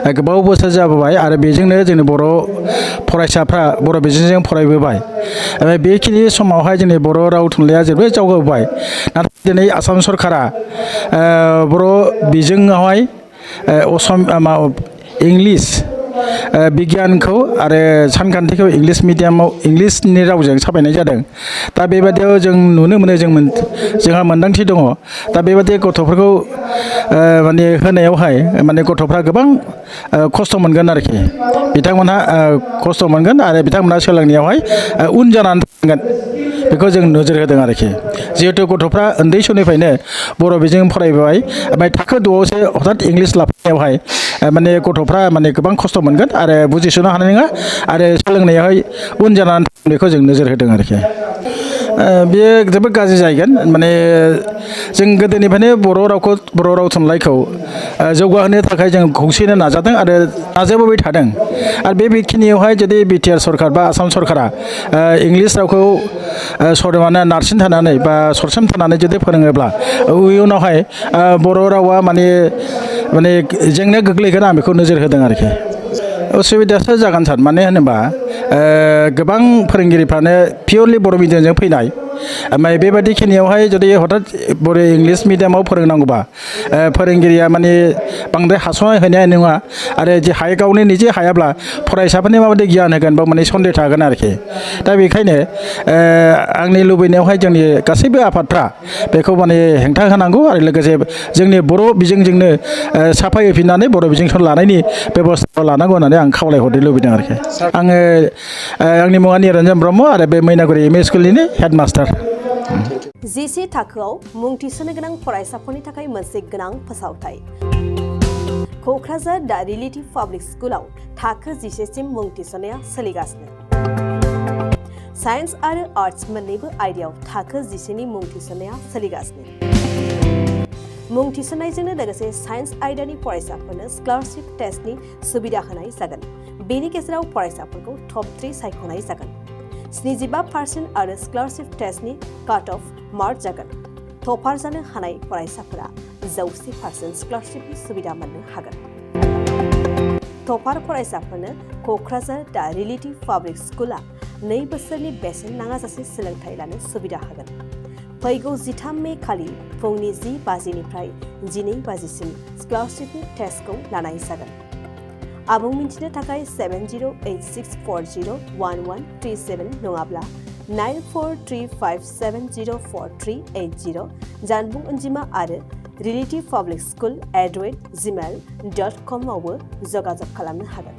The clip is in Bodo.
गोबाव बोसोर जाबोबाय आरो बेजोंनो जोंनि बर' फरायसाफ्रा बर' बिजोंजों फरायबोबाय बेखिनि समावहाय जोंनि बर' राव थुनलाइया जोबोद जौगाबोबाय नाथाय दिनै आसाम सरकारा बर' बिजोङावहाय इंलिस बिगियानखौ आरो सानखान्थिखौ इंलिस मिडियामाव इंलिसनि रावजों साफायनाय जादों दा बेबादियाव जों नुनो मोनो जोंहा मोन्दांथि दङ दा बेबादि गथ'फोरखौ माने होनायावहाय माने गथ'फ्रा गोबां खस्थ' मोनगोन आरोखि बिथांमोनहा खस्थ' मोनगोन आरो बिथांमोनहा सोलोंनायावहाय उन जानानै थांगोन बेखौ जों नोजोर होदों आरोखि जिहेथु गथ'फ्रा उन्दै समनिफ्रायनो बर' बिजों फरायबोबाय ओमफ्राय थाखो 2आवसो हथात इंलिस लाफैनायावहाय माने गथ'फ्रा माने गोबां खस्थ' मोनगोन आरो बुजिस'नो हानाय नङा आरो सोलोंनायावहाय उन जानानै बेखौ जों नोजोर होदों आरोखि बेयो जोबोद गाज्रि जाहैगोन माने जों गोदोनिफ्रायनो बर' राव थुनलाइखौ जौगाहोनो थाखाय जों खौसेनो नाजादों आरो नाजाबोबाय थादों आरो बेखिनियावहाय जुदि बिटिआर सरकार बा आसाम सरकारा इंलिस रावखौ नारसिनथानानै बा सरसेमथानानै जुदि फोरोङोब्ला इयुनावहाय बर' रावा माने जेंनाया गोग्लैगोन आं बेखौ नोजोर होदों आरोखि उसुबिदायासो जागोन सार मानो होनोबा गोबां फोरोंगिरिफ्रानो पियरलि बर' मिडियामजों फैनाय ओमफ्राय बेबायदि खिनियावहाय जुदि हथात बर' इंलिस मिडियामाव फोरोंनांगौबा फोरोंगिरिया माने बांद्राय हास'ना होनाय नङा आरो गावनि निजे हायाब्ला फरायसाफोरनि माबायदि गियान होगोन बाव माने सन्देह थागोन आरोखि दा बेखायनो आंनि लुबैनायावहाय जोंनि गासैबो आफादफ्रा बेखौ माने हेंथा होनांगौ आरो लोगोसे जोंनि बर' बिजोंजोंनो साफाय होफिननानै बर' बिजोंखौ लानायनि बेबस्था लानांगौ होननानै आं खावलायहरनो लुबैदों आरोखि आङो आंनि मुङा रनजन ब्रह्म आरो बे मैनागुरि एम इ स्कुलनिनो हेडमास्टार जिसे थाखोआव मुं थिसननो गोनां फरायसाफोरनि थाखाय मोनसे गोनां फोसावथाय क'क्राझार दा रिलेटिभ पाब्लिक स्कुलाव थाखो 10सिम मुं थिसननाया सोलिगासिनो साइन्स आरो आर्ट्स मोन्नैबो आयदायाव थाखो 10नि मुं थिसननाया सोलिगासिनो मुं थिसननायजोंनो लोगोसे साइन्स आयदानि फरायसाफोरनो स्कलारशिप टेस्टनि सुबिदा होनाय जागोन बेनि गेजेराव फरायसाफोरखौ टप 3 सायख'नाय जागोन 75% आरो स्कलारशिप टेस्टनि काट अफ मार्क जागोन टपार जानो हानाय फरायसाफोरा 100% स्कलारशिपनि सुबिदा मोननो हागोन टपार फरायसाफोरनो क'क्राझार दा रिलेटिभ पाब्लिक स्कुला 2 बोसोरनि बेसेन नाङाजासे सोलोंथाइ लानो सुबिदा होगोन फैगौ 13 मे खालि फुंनि 10 बाजिनिफ्राय 12 बाजिसिम स्कलारशिपनि टेस्टखौ लानाय जागोन आबुं मिन्थिनो थाखाय 7086401137 नङाब्ला 9435704380 जानबुं अनजिमा आरो relativepublicschool@gmail.com आवबो जगाजग खालामनो हागोन।